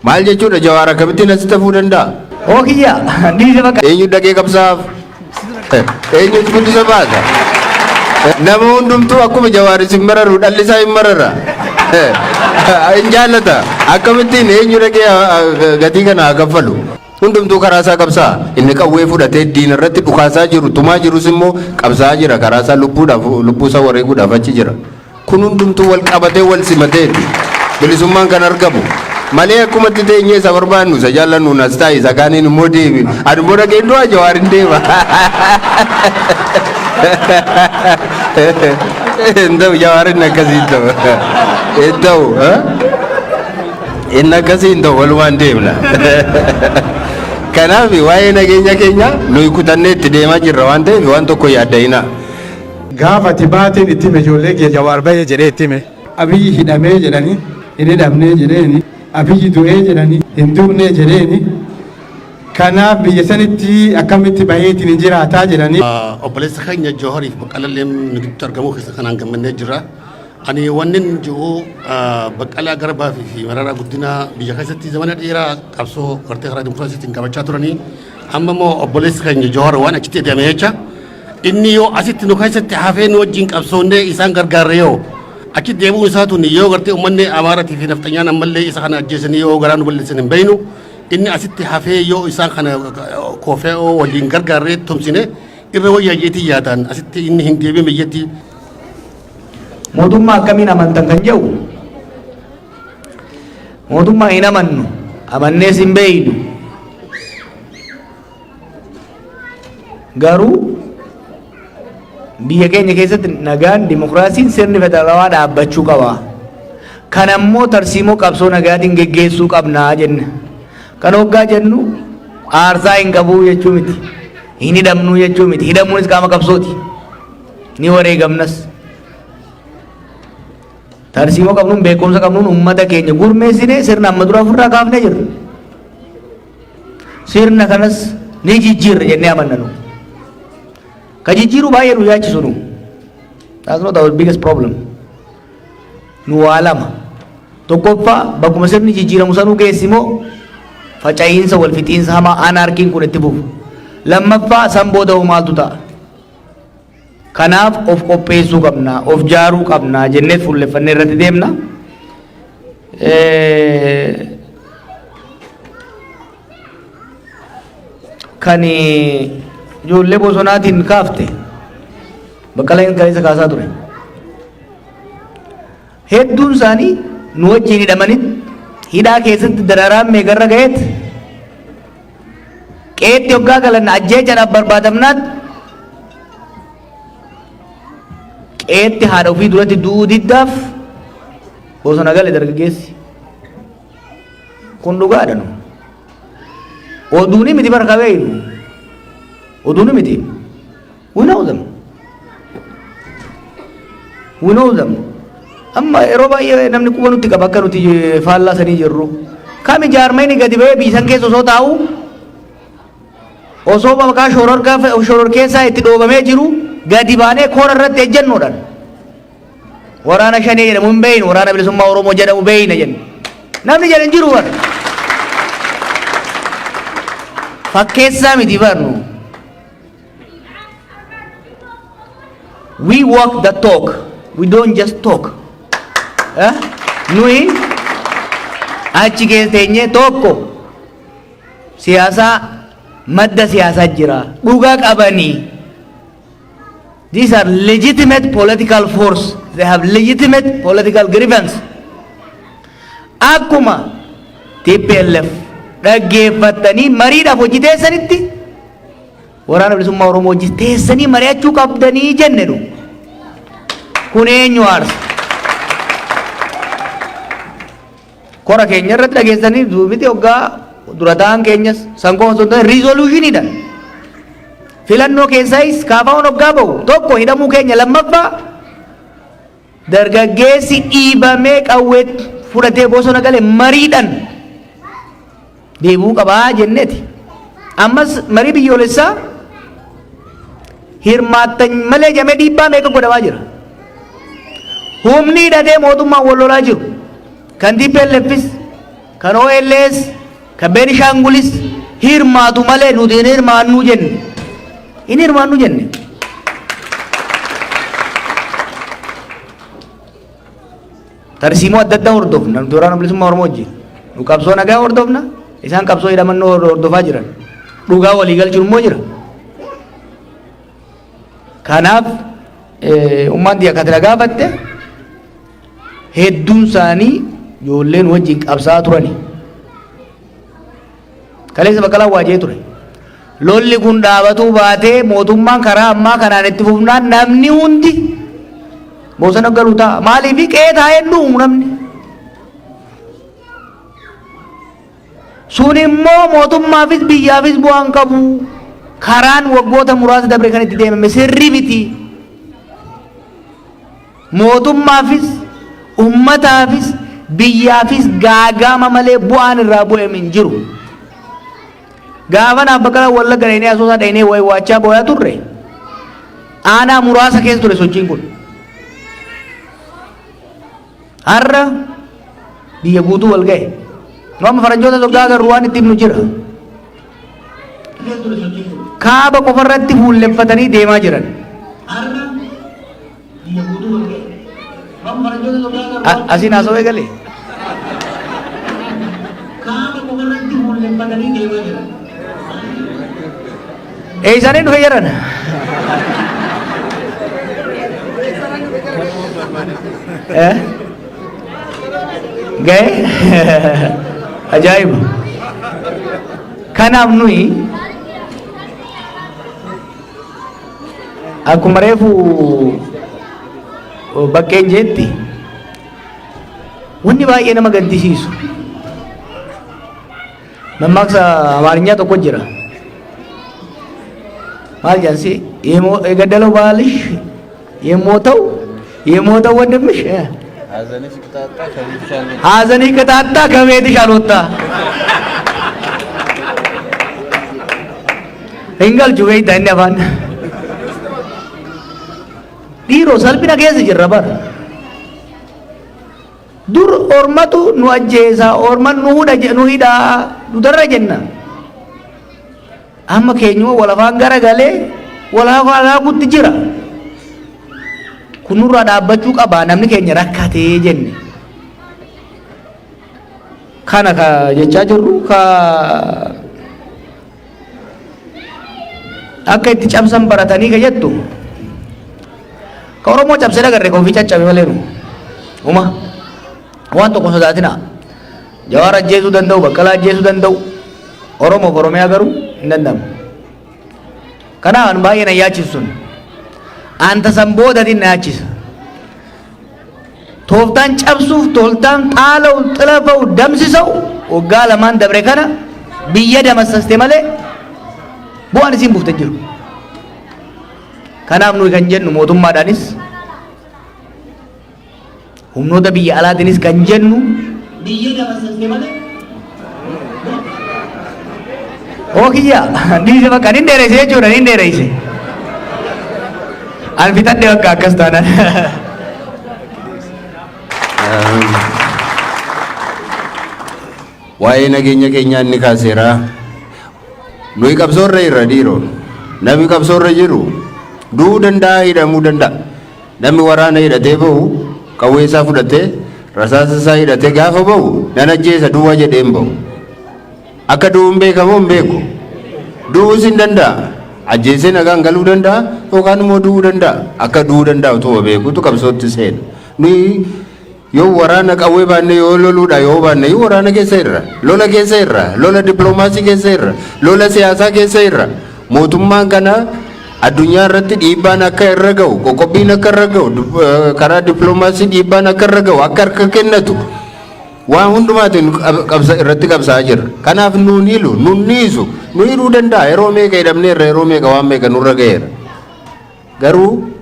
Maal jechuudha Jawaar akkamittiin asitti hafuu danda'a? Oo kiyya dhiise bakka. Eenyu dhaqee qabsaa'aaf? Eenyutu guddisa baasa? Nama hundumtuu akkuma Jawaar isin mararu dhalli isaa hin marara. Hin jaallata. Akkamittiin eenyu dhaqee gatii kana haa kaffalu? Hundumtuu karaa isaa qabsaa'a. Inni qawwee fudhatee diina irratti dhukaasaa jiru, tumaa jirus immoo qabsaa'aa jira. Karaa isaa lubbuudhaaf, lubbuu isaa wareeguudhaaf achi jira. Kun hundumtuu wal qabatee wal simateeti bilisummaan kan argamu. Malee akkumatti teenyee isa barbaannu isa jaallannuun as taa'i isa kaaniin immoo deemi. Ani immoo dhaqeen du'a Jawaar hin deema. Hin ta'u Jawaar inni akkasii hin ta'u. Hin ta'u. Inni akkasii hin ta'u walumaan deemna. Kanaaf waa'ee nageenya keenya nuyi kutannee itti deemaa jirra waan ta'eef waan tokko yaadda'inaa. Gaafa ati baateen itti hime ijoollee kiyya Jawaar bahe jedhee itti hime. Abiyyi hidhamee jedhani hin hidhamnee jedheeni. Abiyyi du'ee jedhani hin duunee jedheeni. Kanaaf biyya sanitti akkamitti baheetiin hin jiraataa jedhani. Obboleessa keenya Jawhariif Baqqalalleen nu gidduutti argamuu keessa kanaan gammannee jirra. Ani wannin jiru Baqqalaa Garbaa fi Mararaa Guddinaa biyya keessatti zamana dheeraa qabsoo gartee karaa dimokiraasiitiin qabachaa turanii amma immoo obboleessi keenya Jawhar waan achitti edame jecha Inni yoo asitti nu keessatti hafee nu wajjin qabsoonnee isaan gargaarre yoo achi deebi'uun isaa tuni yoo gartee uummanni Amaaratii fi nafxanyaan ammallee isa kana ajjeesanii yoo garaa nu balleessan hin beeynu inni asitti hafee yoo isaan kana koofee waliin gargaarree tumsine irra wayyaa jeetii yaadaan asitti inni hin deebiin biyyatti. Mootummaa akkamiin amantan kan jedhu mootummaa hin amannu amannees hin beeynu. Garuu biyya keenya keessatti nagaan, dimokiraasiin, sirni federaalawaa dhaabbachuu qaba. Kana immoo tarsiimoo qabsoo nagaatiin geggeessuu qabna jenne. Kana hoggaa jennu aarsaa hin qabuu jechuu miti. Hin hidhamnuu jechuu miti. Hidhamuunis qaama qabsooti. Ni wareegamnas. Tarsiimoo qabnuun beekumsa qabnuun uummata keenya gurmeessinee sirna amma dura ofirraa kaafnee jirra. Sirna kanas ni jijjiirra jennee amanna nu. Ka jijjiiruu baay'ee nu yaachisu nu. That's not our biggest problem. Nu waa lama. Tokkoffaa bakkuma sirni jijjiiramu sanuu geessi moo faca'iinsa wal fixiinsa hamaa anaarkiin kun itti fufu. Lammaffaa san booda hoo maaltu ta'a? Kanaaf of qopheessuu qabna, of jaaruu qabna jennee fuulleffannee irratti deemna. Kan ijoollee bosonaatiin kaafte Baqqalaan kaleessa kaasaa ture. Hedduun isaanii nu wajjin hidhamanii hidhaa keessatti dararaan meeqarra ga'eet qe'eetti hoggaa galan ajjeechaadhaaf barbaadamnaan qe'eetti haadha ofii duratti du'uu diddaaf bosona gale dargaggeessi. Kun dhugaadha nu. Oduuni miti bara kabeeynu. Oduuni miti. We know them. We know them. Amma yeroo baay'ee namni quba nutti qaba akka nuti faallaa sanii jirru. Kami jaarmayni gadi ba'ee biyya san keessa osoo taa'u osoo maqaa shororkeessaa itti dhoobamee jiru gadi baanee koora irratti ejjennoodhaan waraana shanee jedhamu hin beeynu waraana bilisummaa Oromoo jedhamu beeyna jenna. Namni jedhan jiru bara. Fakkeessaa miti barnu. We walk the talk. We don't just talk. Eh? Nuyi achi keessa teenyee tokko siyaasaa madda siyaasaa jira. Dhugaa qabanii. These are legitimate political force. They have legitimate political grievance. Akkuma TPLF dhaggeeffattanii mariidhaaf hojii teessanitti waraana bilisummaa Oromoo hojii teessanii mari'achuu qabdanii jenne nu. Kun eenyu aarsa? Kora keenya irratti dhageessanii miti hoggaa dura ta'an keenyas san qofa osoo hin taane riizoluushiniidhaan filannoo keessaayis kaafaa'uun hoggaa ba'u tokko hidhamuu keenya lammaffaa dargaggeessi dhiibamee qawwee fudhatee bosona gale mariidhaan deebi'uu qabaa jenneeti. Ammas marii biyyoolessaa hirmaattan malee jedhamee dhiibbaa meeqa godhamaa jira. Humni hidhatee mootummaan wal lolaa jiru. Kan TPLFis, Kan OLS, kan Beenishaangulis hirmaatu malee nuti hin hirmaannuu jenne. Hin hirmaannuu jenne. Tarsiimoo adda addaa hordofna. Nuti Waraana Bilisummaa Oromoo wajjin. Nu qabsoo nagaa hordofna. Isaan qabsoo hidhamannoo hordofaa jiran. Dhugaa walii galchuun immoo jira. Kanaaf ummaan tiyya akka na gaafatte hedduun isaanii ijoolleen wajjin qabsaa'aa turani. Kaleessa Baqqalaan waa jee ture. Lolli kun dhaabatuu baatee mootummaan karaa ammaa kanaan itti fufnaan namni hundi bosona galu ta'a. Maaliif qe'ee taa'ee hin dhumu namni. Sun immoo mootummaafis biyyaafis bu'aa hin qabu. Karaan waggoota muraasa dabre kan itti deemame sirrii miti. Mootummaafis, ummataafis, biyyaafis gaagaama malee bu'aan irraa bu'ame hin jiru. Gaafa naaf Baqqalaa Wallagga dhaynee Asoosaa dhaynee waywaachaa booyaa turre aanaa muraasa keessa ture sochiin kun. Har'a biyya guutuu wal ga'e. Nu amma faranjoota soggaa agarru waan itti himnu jira. Kaaba qofarratti fuulleffatanii deemaa jiran. Asiin haasawee galee. Eessaniin dhufe jedhan. Eh? Ga'e? Ajaa'iba. Kanaaf nuyi akkuma reefu baqqeen jeetti wanni baay'ee nama gaddisiisu Mammaaksa Amaarinyaa tokko jira. Maal jedhan si የገደለው ባልሽ የሞተው የሞተው ወንድምሽ ሐዘንሽ ቅጣጣ ከቤትሽ አልወጣ hin galchu beektaa inni afaan dhiiroo salphina keessa jirra bara. Dur ormatu nu ajjeesa, orma nu hudha nu hidhaa, nu darra jenna. Amma keenyuma wal afaan garagalee wal halaakutti jira. Kun nurraa dhaabbachuu qaba namni keenya rakkatee jenne. Kana ka jechaa jirru ka akka itti cabsan baratanii ka jettu ka Oromoo cabsee dagarre ka ofii caccabe malee nu uma waan tokko sodaatina. Jawaar ajjeesuu danda'u, Baqqalaa ajjeesuu danda'u, Oromoof Oromiyaa garuu hin danda'amu. Kanaaf an baay'ee na yaachisu sun anta san boodatiin na yaachisa. Tooftaan cabsuuf, tooltaan xaala'u, xilafa'u, damsisa'u waggaa lamaan dabre kana biyya damassaste malee bu'aan isiin buufte hin jiru. Kanaaf nuyi kan jennu mootummaadhaanis humnoota biyya alaatiinis kan jennu biyya damassaste malee Oo kiyya dhiise bakka nin dheereyse jechuudha nin dheereyse. An fixadhe bakka akkas taanaan. Waa'ee nageenya keenyaa inni kaaseera. Nuyi qabsoorra jirra dhiiroo. Namni qabsoorra jiru du'uu danda'a hidhamuu danda'a. Namni waraana hidhatee bahu qawwee isaa fudhatee rasaasa isaa hidhatee gaafa bahu nan ajjeesa duwwaa jedhee hin bahu. Akka du'u hin beeka moo hin beeku? Du'uus hin danda'a. Ajjeesee nagaan galuu danda'a yookaan immoo du'uu danda'a. Akka du'uu danda'a utuma beekutu qabsootti seena. Nuyi yoo waraana qawwee baanne yoo loluudha yoo baanne iyyuu waraana keessa irra, lola keessa irra, lola dippiloomaasii keessa irra, lola siyaasaa keessa irra. Mootummaan kana addunyaa irratti dhiibbaan akka irra ga'u, qoqqobbiin akka irra ga'u, karaa dippiloomaasii dhiibbaan akka irra ga'u, akka harka kennatu waan hundumaatiin qabsa irratti qabsaa'aa jirra. Kanaaf nuun hilu, nuun dhiisu, nu hidhuu danda'a. Yeroo meeqa hidhamneerra, yeroo meeqa waan meeqa nurra ga'eera. Garuu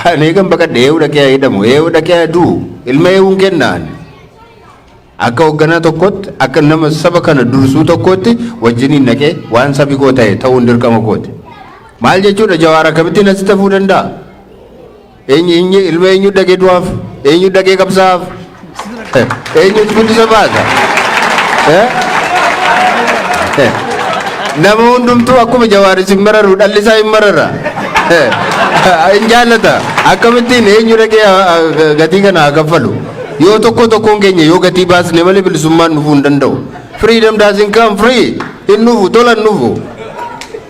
ani eegan baqadhe eewu dhaqee haa hidhamu, eewu dhaqee haa du'u, ilma eewuun kenna ani. Akka hoogganaa tokkotti, akka nama saba kana dursuu tokkotti wajjiniin dhaqee waan sabi koo ta'e ta'uun dirqama kooti. Maal jechuudha Jawaar akkamittiin asitti hafuu danda'a? Eenyu eenyu ilma eenyu dhaqee du'aaf? Eenyu dhaqee qabsaa'aaf? Eenyutu guddisa baasa? Nama hundumtuu akkuma Jawaar isin mararu dhalli isaa hin marara. Hin jaallata. Akkamittiin eenyu dhaqee gatii kana haa kaffalu? Yoo tokko tokkoon keenya yoo gatii baasne malee bilisummaan dhufuu hin danda'u. Freedom doesn't come free. Hin dhufu, tola hin dhufu.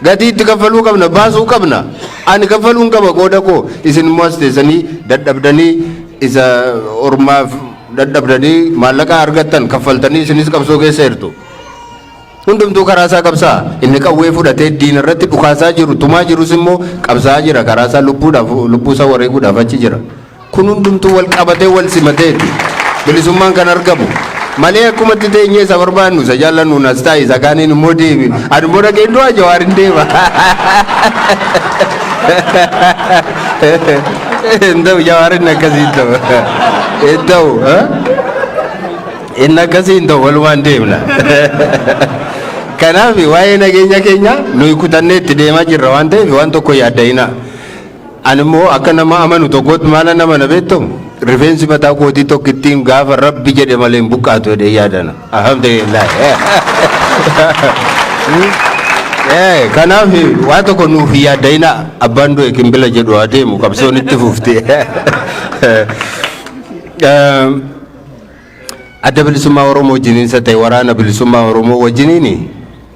Gatii itti kaffaluu qabna, baasuu qabna. Ani kaffaluun qaba qooda koo. Isin immoo as teessanii dadhabdanii, isa ormaaf dadhabdanii maallaqa argattan kaffaltanii isinis qabsoo keessa jirtu. Hundumtuu karaa isaa qabsaa. Inni qawwee fudhatee diina irratti dhukaasaa jiru, tumaa jirus immoo qabsaa'aa jira. Karaa isaa lubbuudhaaf, lubbuu isaa wareeguudhaaf achi jira. Kun hundumtuu wal qabatee wal simateeti bilisummaan kan argamu. Malee akkumatti teenyee isa barbaannu, isa jaallannuun as taa'i, isa kaaniin immoo deemi. Ani immoo dhaqeen du'a, Jawaar hin deema. Hin ta'u, Jawaar inni akkasii hin ta'u. Hin ta'u. Inni akkasii hin ta'u, walumaan deemna. Kanaaf waa'ee nageenya keenya nuyi kutannee itti deemaa jirra waan ta'eef waan tokko yaadda'ina. Ani immoo akka nama amanu tokkootti maala nama na beektu, rifeensi mataa kootii tokkittiin gaafa Rabbi jedhe malee hin buqqaatu jedhee yaadana. Alhamdulillah. Kanaaf waan tokko nuuf hin yaadda'ina, abbaan du'e kimbila jedhu haa deemu, qabsoon itti fufti. Adda Bilisummaa Oromoo wajjiniinsa ta'e Waraana Bilisummaa Oromoo wajjiniin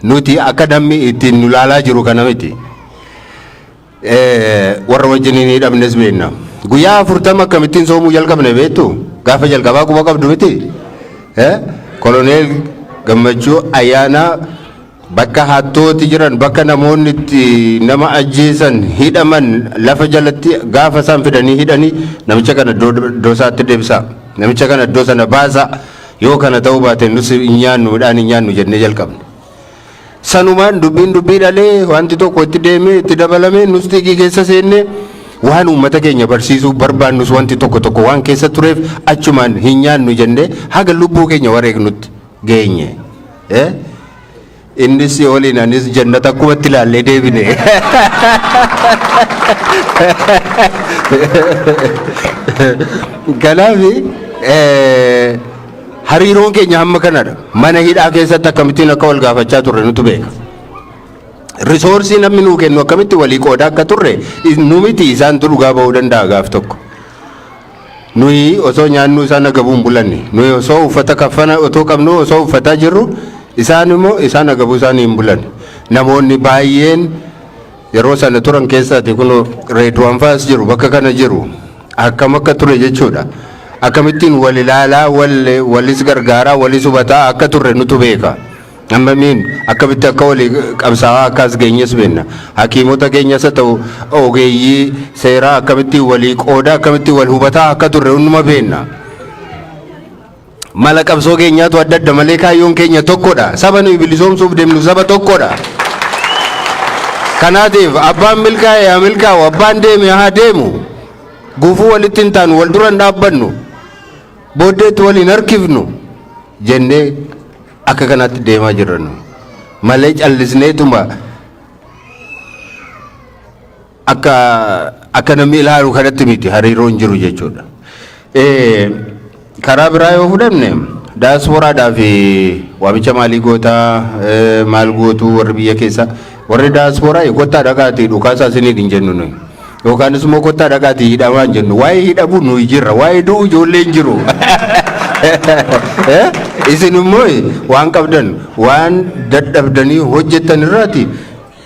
nuti akka namni ittiin nu laalaa jiru kana miti. Warra wajjiniin hidhamnes beekna. Guyyaa 40 akkamittiin soomuu jalqabne beektu? Gaafa jalqabaa quba qabdu miti? Koloneel Gammachuu Ayyaanaa bakka hattooti jiran, bakka namoonni itti nama ajjeesan hidhaman, lafa jalatti gaafa isaan fidanii hidhanii, namicha kana iddoo isaatti deebisaa. Namicha kana iddoo sana baasaa. Yoo kana ta'uu baate nus hin nyaannu, midhaan hin nyaannu jennee jalqabne. Sanumaan dubbiin dubbii dhalee, wanti tokko itti deemee itti dabalamee, nus xiiqii keessa seennee, waan uummata keenya barsiisuu barbaannus wanti tokko tokko waan keessa tureef achumaan hin nyaannu jennee haga lubbuu keenya wareegnutti geenye. Innis waliin anis jannata akkumatti ilaallee deebine. Kanaaf hariiroon keenya hamma kanadha. Mana hidhaa keessatti akkamittiin akka wal gaafachaa turre nutu beeka. Risoorsii namni nuu kennu akkamitti walii qoodaa akka turre nu miti isaantu dhugaa ba'uu danda'a gaaf tokko. Nuyi osoo nyaannuu isaan agabuu hin bulanne. Nuyi osoo uffata kaffana otoo qabnu, osoo uffataa jirru, isaan immoo isaan agabuu isaanii hin bulan. Namoonni baay'een yeroo sana turan keessaati kun Reedwaan fa'as jiru, bakka kana jiru, akkam akka ture jechuudha. Akkamittiin wal ilaalaa, wal walis gargaaraa, walis hubataa akka turre nutu beeka. Ammamiin akkamitti akka walii qabsaa'aa akka as geenyes beekna. Hakiimota keenyas haa ta'u ogeeyyii seeraa akkamittiin walii qoodaa, akkamittiin wal hubataa akka turre hunduma beekna. Mala qabsoo keenyaatu adda adda malee kaayyoon keenya tokkodha. Saba nuyi bilisoomsuuf deemnu saba tokkodha. Kanaatiif abbaan milkaa'e haa milkaa'u, abbaan deeme haa deemu. Gufuu walitti hin taanu, wal dura hin dhaabbannu. Booddeetti wal hin harkifnu jennee akka kanatti deemaa jirra nu. Malee callisneetuma akka namni ilaalu kanatti miti hariiroon jiru jechuudha. Karaa biraa yoo fudhanne, daasporaadhaa fi waamicha maalii gootaa, maal gootuu warri biyya keessa, warri daasporaa kottaa dhaqaatii dhukaasaa isiniin hin jennu nuyi. Yookaanis immoo kottaa dhaqaatii hidhamaa hin jennu. Waa'ee hidhamuu nuyi jirra. Waa'ee du'u ijoollee hin jiru. Isin immoo waan qabdan, waan dadhabdanii hojjettan irraati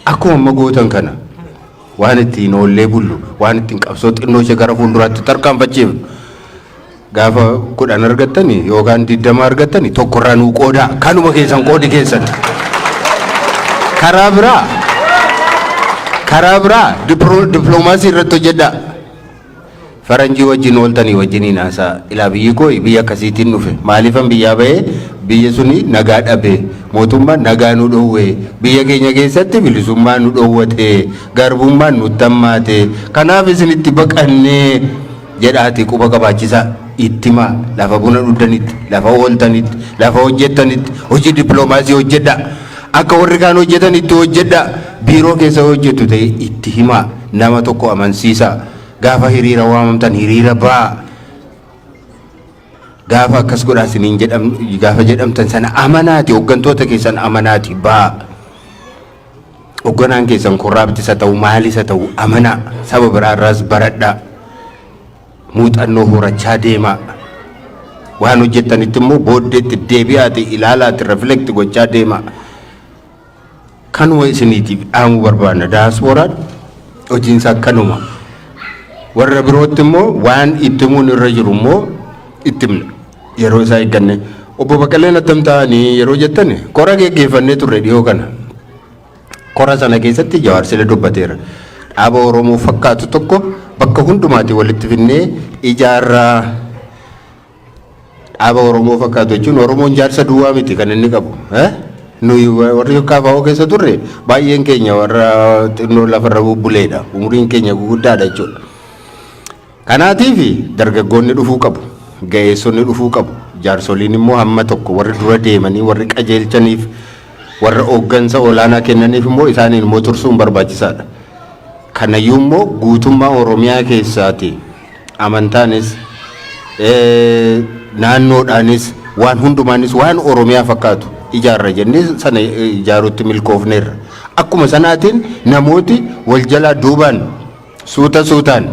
akkuma amma gootan kana waan ittiin oollee bullu, waan ittiin qabsoo xinnoo ishee gara fuulduraatti tarkaanfachiifnu, gaafa 10 argattani yookaan 20 argattani tokkorraa nuu qoodaa, kanuma keessan qoodi keessan. Karaa biraa dippiloomaasii irratti hojjedhaa. Faranjii wajjin ooltanii wajjiniin haasaa. Ilaa, biyyi koo biyya akkasiitiin dhufe. Maaliifan biyyaa bahee? Biyya suni nagaa dhabe. Mootummaan nagaa nu dhoowwe. Biyya keenya keessatti bilisummaa nu dhoowwate. Garbummaan nutti hammaate. Kanaaf isinitti baqannee jedhaati quba qabaachisaa. Ittimaa lafa buna dhuddanitti, lafa ooltanitti, lafa hojjettanitti hojii dippiloomaasii hojjedhaa. Akka warri kaan hojjetanitti hojjedhaa. Biiroo keessa hojjettu ta'e itti himaa. Nama tokko amansiisaa. Gaafa hiriira waamamtan hiriira ba'aa. Gaafa akkas godhaa isiniin jedham gaafa jedhamtan sana amanaati, hooggantoota keessan amanaati baa. Hoogganaan keessan corrupt isa ta'u, maalis haa ta'u, amanaa, saba biraarraas baradhaa. Muuxannoo horachaa deemaa. Waan hojjettanitti immoo booddeetti deebi'aati ilaalaati reflect gochaa deemaa. Kanuma isiniitiif dhaamuu barbaanna. Daasporaan hojiinsaa kanuma. Warra birootti immoo waan itti himuun irra jiru immoo itti himna. Yeroo isaa eegganne. Obbo Baqqaleen attam ta'anii yeroo jettan, kora geggeeffannee turre dhiyoo kana. Kora sana keessatti Jawaar sila dubbateera. Dhaaba Oromoo fakkaatu tokko bakka hundumaatti walitti finnee ijaarraa. Dhaaba Oromoo fakkaatu jechuun Oromoon jaarsa duwwaa miti kan inni qabu. Nuyi warri KFO keessa turre baay'een keenya warra xinnoo lafarra bubbuleedha. Umuriin keenya guguddaadha jechuudha. Kanaatiif dargaggoonni dhufuu qabu. Ga'eessonni dhufuu qabu. Jaarsoliin immoo hamma tokko warri dura deemanii warri qajeelchaniif, warra hooggansa olaanaa kennaniif immoo isaaniin immoo tursuun barbaachisaadha. Kanayyuu immoo guutummaa Oromiyaa keessaati amantaanis, naannoodhaanis, waan hundumaanis waan Oromiyaa fakkaatu ijaarra jennee sana ijaaruutti milkoofneerra. Akkuma sanaatiin namooti wal jalaa duubaan suuta suutaan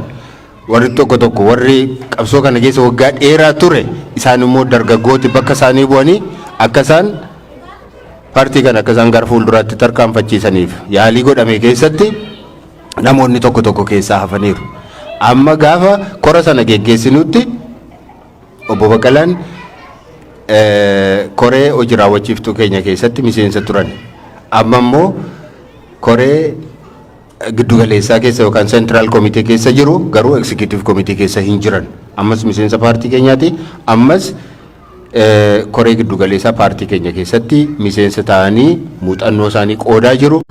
warri tokko tokko, warri qabsoo kana keessa waggaa dheeraa ture, isaan immoo dargaggooti bakka isaanii bu'anii akka isaan paartii kana akka isaan gara fuulduraatti tarkaanfachiisaniif yaalii godhame keessatti namoonni tokko tokko keessaa hafaniiru. Amma gaafa kora sana geggeessinutti obbo Baqqalaan koree hojii raawwachiiftuu keenya keessatti miseensa turan. Amma immoo koree giddugaleessaa keessa yookaan central committee keessa jiru, garuu executive committee keessa hin jiran. Ammas miseensa paartii keenyaati. Ammas koree giddugaleessaa paartii keenya keessatti miseensa ta'anii muuxannoo isaanii qoodaa jiru.